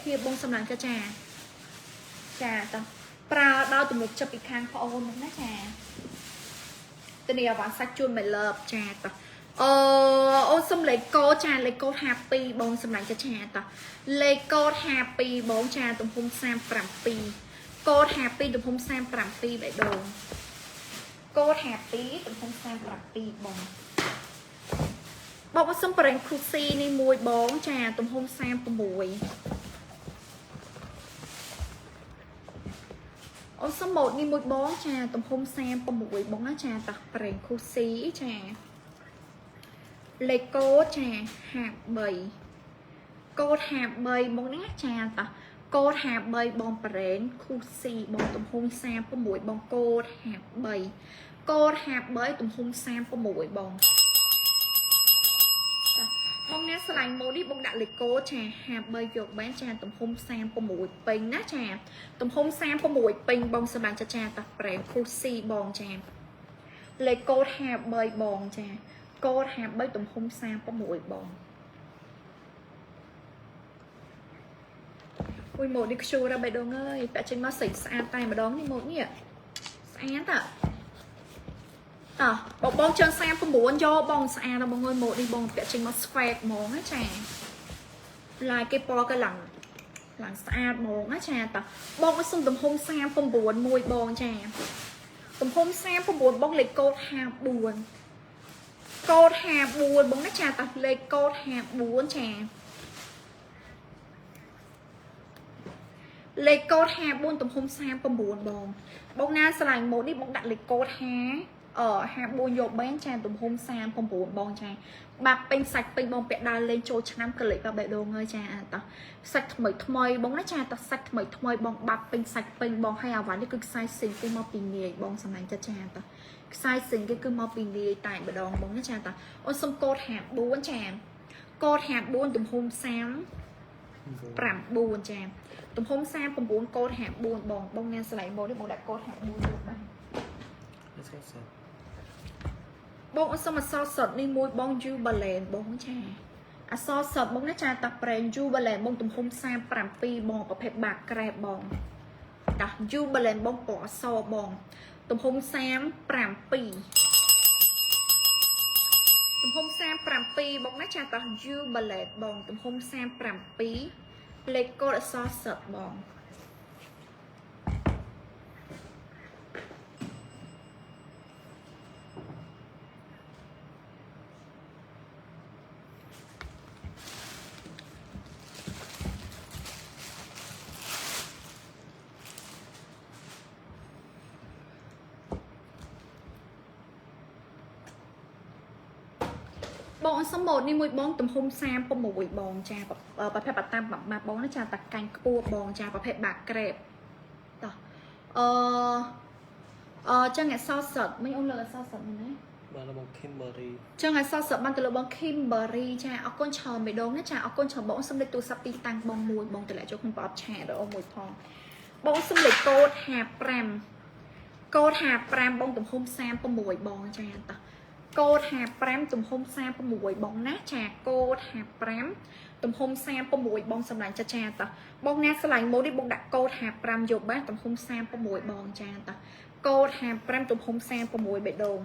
ភាពបងសម្លាញ់ចាចាចាតោះប្រើដល់ទំនុកចិត្តពីខាងប្អូនមកណាចាធានាអវ៉ាន់សាច់ជូនមួយលើបចាតោះអូអូនសុំលេខកូចាលេខកូ52បងសម្លាញ់ចាចាតោះលេខកូ52បងចាទំហំ37កូ52ទំហំ37បេះដូងកូ52ទំហំ37បង បងសុំប្រេងខូស៊ីនេះមួយបងចាទំហំ36អូនសុំម៉ូតនេះមួយបងចាទំហំ36បងណាចាតោះប្រេងខូស៊ីចាលេខកូដចា53កូដ53បងណាចាតោះកូដ53បងប្រេងខូស៊ីបងទំហំ36បងកូដ53កូដ53ទំហំ36បង ចាបងណាស្លាញ់ម៉ូនេះបងដាក់លេខកូចា53យកបានចាទំហំ36ពេញណាចាទំហំ36ពេញបងសម្រាប់ចាចាតោះប្រេមគូស៊ីបងចាលេខកូដ53បងចាកូដ53ទំហំ36បងអុយម៉ូនេះខ្ជូរដល់បេះដូងអើយពាក់ចេញមកស្អិចស្អាតតែម្ដងនេះម៉ូនេះស្អាតតើតោះបងបងជើង39យកបងស្អាតដល់បងអើយម៉ូនេះបងពាក់ចេញមកស្វែកហ្មងណាចាឡាយគេពណ៌ក៏ឡើងឡើងស្អាតហ្មងណាចាតោះបងឲ្យសុំទំហំ39មួយបងចាទំហំ39បងលេខកូដ54កូដ54បងណាចាតោះលេខកូដ54ចាលេខកូដ54ទំហំ39បងបងណាស្រឡាញ់ម៉ូតនេះបងដាក់លេខកូដ5អ54យកបែងចាទំហំ39បងចាបាក់ពេញសាច់ពេញបងពាក់ដើរលេងចូលឆ្នាំកលេចបាក់បេះដូងហើយចាតោះសាច់ថ្មីថ្មីបងណាចាតោះសាច់ថ្មីថ្មីបងបាក់ពេញសាច់ពេញបងហើយអាវ៉ាន់នេះគឺខ្សែស៊ីងគេមកពីនាយបងសម្លាញ់ចិត្តចាតោះខ្សែស៊ីងគេគឺមកពីនាយតែម្ដងបងណាចាតោះអូនសុំកូដ54ចាកូដ54ទំហំ39ចាទំហំ39កូដ54បងបងណាស្រឡាញ់មកនេះបងដាក់កូដ54យកបាន Let's go sir. បងអត់សុំអសរសុតនេះមួយបង You Balance បងចាអសរសុតបងណាចាតាប្រេង You Balance បងទំហំ37បងប្រភេទបាក់ក្រែបបងតា You Balance បងពណ៌អសបង ទំហំ37ទំហំ37បងណាចាតា You Balance បងទំហំ37លេខកូដអសរសុតបង បងអសុំម៉ូតនេះមួយបងទំហំ36បងចាប្រភេទបាតាំបាបងណាចាតាកាញ់ខ្ពស់បងចាប្រភេទបាក្រេបតោះអឺអឺចឹងអសរសុតមិញអូនលើកអសរសុតមែនទេ បាទបង Kimberly ចឹងអសរសុតបានទៅលើបង Kimberly ចាអរគុណច្រើនម្ដងណាចាអរគុណច្រើនបងសុំលេខទូរស័ព្ទទីតាំងបងមួយបងតម្លាក់ចូលក្នុងប្រអប់ឆាតដល់អូនមួយផងបងសុំលេខកូដ55កូដ55បងទំហំ36បងចាតោះកូដ55ទំហំ36បងណាចាកូដ55ទំហំ36បងសម្លាញ់ចាចាតោះបងណាស្រឡាញ់ម៉ូនេះបងដាក់កូដ55យកបានទំហំ36បងចាតោះកូដ55ទំហំ36បេះដូង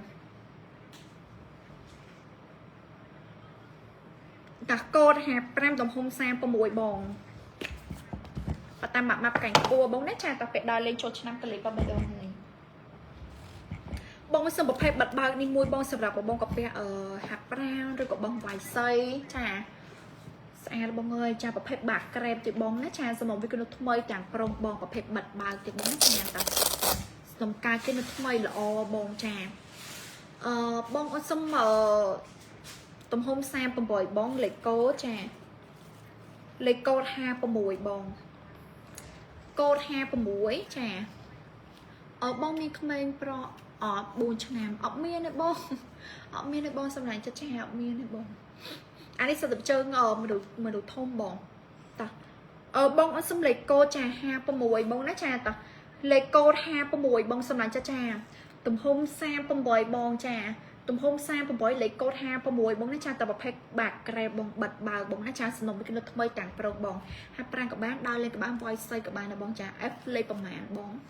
តាកូដ55ទំហំ36បងបតាមម៉ាប់ម៉ាប់កាញ់គួបងណាចាតពេលដើរលេងចូលឆ្នាំកលេបបេះដូងហើយបងសុំប្រភេទបាត់បើកនេះមួយបងសម្រាប់បងកាពះអឺហាក់ប្រាវឬក៏បងវាយសីចាស្អាតបងអើយចាប្រភេទបាក់ក្រែបទៀតបងណាចាសម្រាប់វាគឺនៅថ្មីទាំងប្រុងបងប្រភេទបាត់បើកទៀតបងណាចាតាសំការគេនៅថ្មីល្អបងចាអឺបងអត់សុំអឺ ទំហំ38បងលេខកូដចាលេខកូដ56បងកូដ56ចាអើបងមានក្មេងប្រក់អត់4ឆ្នាំអត់មានទេបងអត់មានទេបងសម្លាញ់ចិត្តចាអត់មានទេបងអានេះសិតតែជើងអមនុស្សមនុស្សធំបងតោះអើបងអត់សុំលេខកូដចា56បងណាចាតោះលេខកូដ56បងសម្លាញ់ចិត្តចាទំហំ38បងចា ទំហំ38លេខកូដ56បងណាចាតែប្រភេទបាក់ក្រែបងបិទបើកបងណាចាសំណុំនេះគឺថ្មីទាំងប្រុសបងហាត់ប្រាំងក៏បានដើរលេងក៏បានវាយសីក៏បានដែរបងចា F លេខប្រមាណបង 37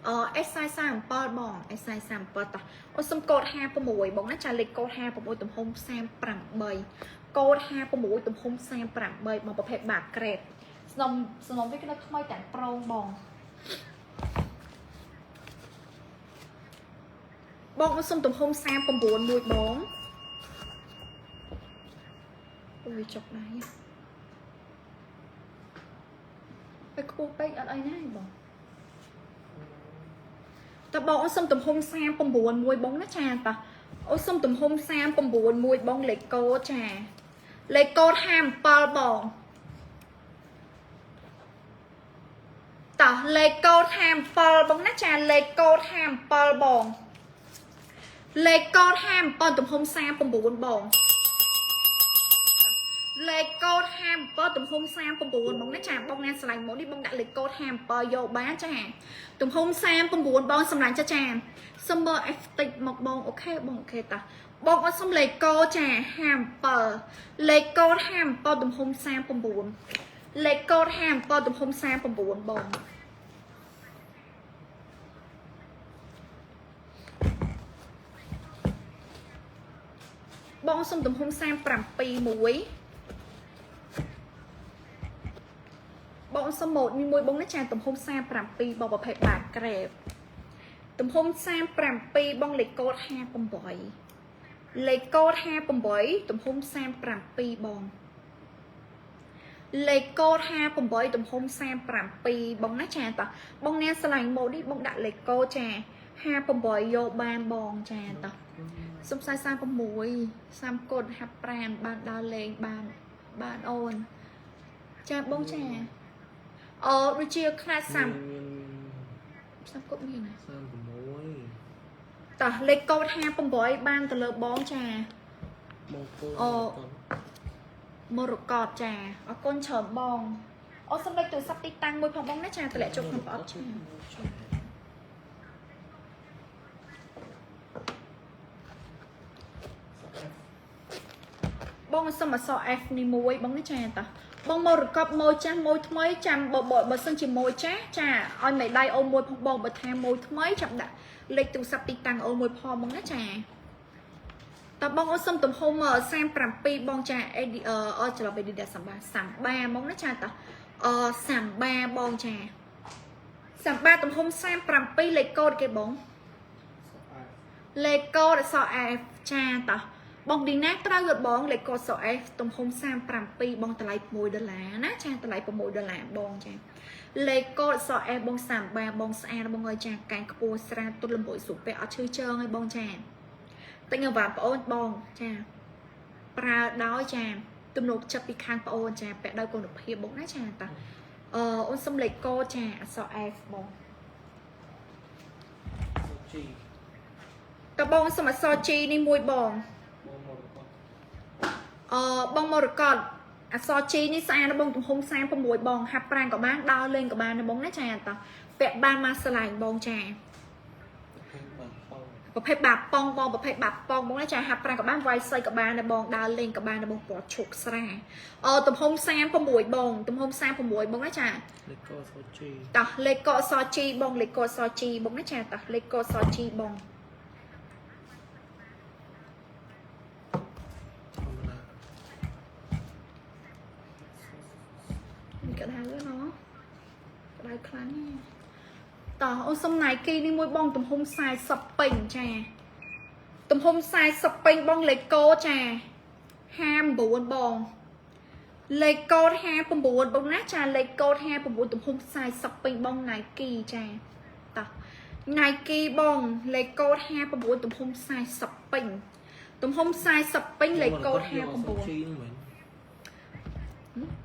អ S47 បង S47 តោះអូសុំកូដ56បងណាចាលេខកូដ56ទំហំ38កូដ56ទំហំ38បងប្រភេទបាក់ក្រេបសំណុំសំណុំវាគឺនៅថ្មីទាំងប្រងបងបងអូសុំទំហំ39មួយបងអូយចុកដៃទៅខ្ពស់ពេកអត់អីណាបង តើបងអូនសុំទំហំ39មួយបងណាចាតោះអូនសុំទំហំ39មួយបងលេខកូដចាលេខកូដ57បងតោះលេខកូដ57បងណាចាលេខកូដ57បងលេខកូដ57ទំហំ39បងលេខកូដ57ទំហំ39បងណាចាបងណាឆ្លាញ់មកនេះបងដាក់លេខកូដ57យកបានចា ទំហំ39បងសម្លាញ់ចាចាសុំមើល F តិចមកបង OK បង OK តាបងអត់សុំលេខកូដចា57លេខកូដ57ទំហំ39លេខកូដ57ទំហំ39បងបងសុំទំហំ37មួយបងសុំម៉ូតមួយបងណាចាទំហំ37បងប្រភេទបាតក្រេបទំហំ37បងលេខកូដ58លេខកូដ58ទំហំ37បងលេខកូដ58ទំហំ37បងណាចាតោះបងណាឆ្លាញ់ម៉ូតនេះបងដាក់លេខកូដចា58យកបានបងចាតោះសុំខ្សែ36 30កូដ55បានដើរលេងបានបានអូនចាបងចា អឺដូចជាខ្នាត30 មាន 30កូដមានណា 36 តោះលេខកូដ58បានទៅលើបងចា បងពូ អូ មរកតចាអរគុណច្រើនបងអូសុំលេខទូរស័ព្ទទីតាំងមួយផងបងណាចាតម្លាក់ចូលក្នុងប្រអប់ចាបងសុំអក្សរ F នេះមួយបងណាចាតោះបងមរកតមួយចាស់មួយថ្មីចាំបើបើបើសិនជាមួយចាស់ចាឲ្យមេដៃអូនមួយផងបងបើថាមួយថ្មីចាំដាក់លេខទូរស័ព្ទទីតាំងអូនមួយផងបងណាចាតើបងអូនសុំទំហំ37បងចា AD អឺច្រឡំ Adidas សម្បាសម្បាបងណាចាតោះអសម្បាបងចាសម្បាទំហំ37លេខកូដគេបង លេខកូដអក្សរ F ចាតោះបងឌីណាត្រូវអត់បងលេខកូដអក្សរ F ទំហំ37បងតម្លៃ6ដុល្លារណាចាតម្លៃ6ដុល្លារបងចាលេខកូដអក្សរ F បង30បាបងស្អាតបងអើយចាកែងខ្ពស់ស្រាលទន់ល្មួយស្រួលពាក់អត់ឈឺជើងឲ្យបងចាទិញអវ៉ាប្អូនបងចាប្រើដោយចាទំនុកចិត្តពីខាងប្អូនចាពាក់ដោយគុណភាពបងណាចាតោះអឺអូនសុំលេខកូដចាអក្សរ F បង G តើបងសុំអក្សរ G នេះមួយបង បងមករកត អឺបងមរកតអក្សរ G នេះស្អាតណាស់បងទំហំ36បងហាត់ប្រាំងក៏បានដើរលេងក៏បានណាបងណាចាតោះពាក់បានមកស្លាញ់បងចា ប្រភេទបាប៉ង ប្រភេទបាប៉ងបងប្រភេទបាប៉ងបងណាចាហាត់ប្រាំងក៏បានវាយសីក៏បានដែរបងដើរលេងក៏បានដែរបងពណ៌ឈុកស្រាអឺទំហំ36បងទំហំ36បងណាចា លេខកូដ G តោះលេខកអក្សរ G បងលេខកអក្សរ G បងណាចាតោះលេខកអក្សរ G បង ធម្មតា មានក្តៅណោះក្តៅខ្លាំងណាស់តោះអូនសុំ Nike នេះមួយបងទំហំ40ពេញចាទំហំ40ពេញបងលេខកូដចា59បងលេខកូដ59បងណាចាលេខកូដ59ទំហំ40ពេញបង Nike ចាតោះ Nike បងលេខកូដ59ទំហំ40ពេញទំហំ40ពេញលេខកូដ យកអក្សរ G 59 ហ្នឹងមែន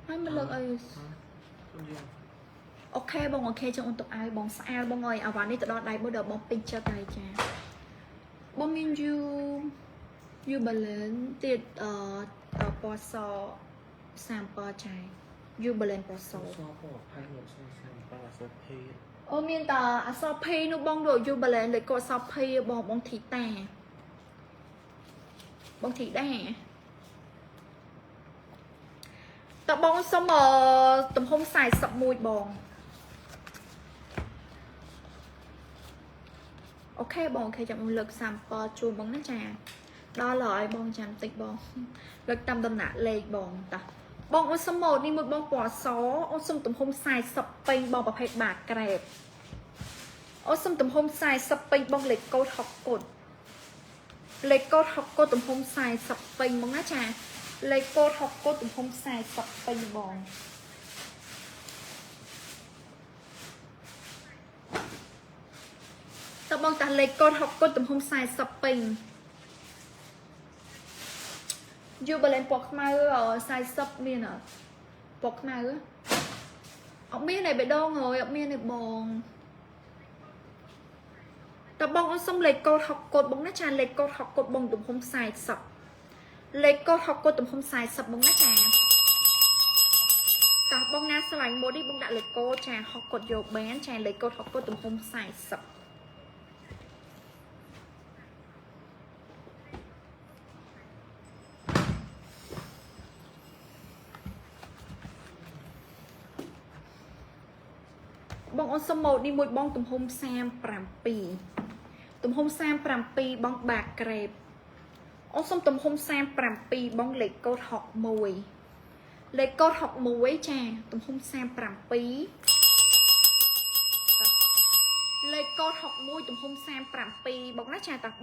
ហើយមកលើកអី ខ្ញុំយក OK បង OK ចឹងអូនទុកឲ្យបងស្អាតបងអើយអាវ៉ាន់នេះទៅដល់ដៃបងដល់បងពេញចិត្តហើយចាបងមាន you you balance ទៀតអឺពណ៌ស30ចាយ you balance ពណ៌ស សពណ៌ផែនអក្សរ37អក្សរ P អូមានតាអក្សរ P នោះបងដូច you balance លេខកូដអក្សរ P បងបងធីតា បងធីតាតើបងសុំអឺទំហំ41បង OK បង OK ចាំបងលើក sample ជូនបងណាចាដល់ហើយបងចាំតិចបងលើកតាមដំណាក់លេខបងតាបងអូនសុំម៉ូតនេះមួយបងពណ៌សអូនសុំទំហំ40ពេញបងប្រភេទបាក្រេបអូនសុំទំហំ40ពេញបងលេខកូដ6កូដលេខកូដ6កូដទំហំ40ពេញបងណាចាលេខកូដ6កូដទំហំ40ពេញបងតើបងតាលេខកូដ6កូដទំហំ40ពេញយូបលែនពណ៌ខ្មៅ40មានអត់ពណ៌ខ្មៅអត់មានឯបេះដូងហើយអត់មានឯបងតើបងអូនសុំលេខកូដ6កូដបងណាចាលេខកូដ6កូដបងទំហំ40លេខកូដ6កូដទំហំ40បងណាចាតោះបងណាស្រឡាញ់ម៉ូតនេះបងដាក់លេខកូដចា6កូដយកបានចាលេខកូដ6កូដទំហំ40បងអូនសុំម៉ូតនេះមួយបងទំហំ37ទំហំ37បងបាក្រេបអូនសុំទំហំ37បងលេខកូដ61លេខកូដ61ចាទំហំ37តោះលេខកូដ61ទំហំ37បងណាចាតោះបង